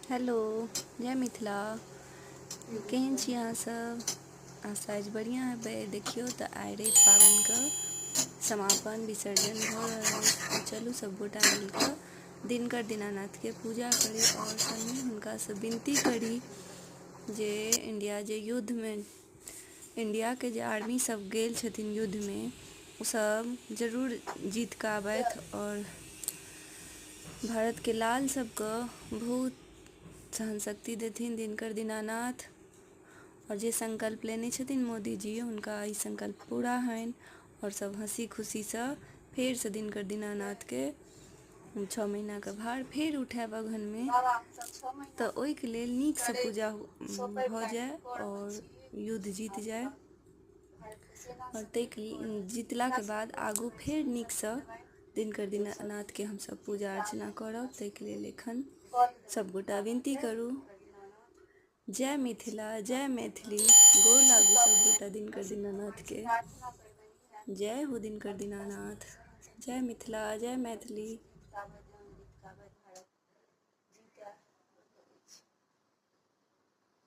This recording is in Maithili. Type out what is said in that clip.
हेलो, जय मिथिला। केहन छी अहाँसभ? आशा अछि बढ़िआँ हेबै। देखियौ तऽ आइ रवि पाबनिके समापन विसर्जन भऽ रहल अछि। चलू सभगोटा मिलि कऽ दिनकर दीनानाथके पूजा करी आओर सङ्गहि हुनकासँ विनती करी जे इंडिया जे युद्धमे इंडियाके जे आर्मीसभ गेल छथिन युद्धमे, ओसभ जरूर जीत कऽ आबथि आओर भारतके लाल सबके बहुत सहन शक्ति देथिन दिनकर दीनानाथ। आओर जे संकल्प लेने छथिन मोदीजी, हुनका ई संकल्प पूरा होइन आओर सब हँसी खुशीसँ फेरसँ दिनकर दीनानाथके 6 महीनाके भार फेर उठायब अगहनमे। तऽ ओहिके लेल नीकसँ पूजा भऽ जाय आओर युद्ध जीत जाय आओर ताहिके जीतलाके बाद आगू फेर नीकसँ दिनकर दीनानाथके हमसब पूजा अर्चना करब। ताहिके लेल एखन सबगोटा विनती करू। जय मिथिला, जय मैथिली। गोर लागू सबगोटा दिनकर दीनानाथके। जय हो दिनकर दीनानाथ। जय मिथिला, जय मैथिली।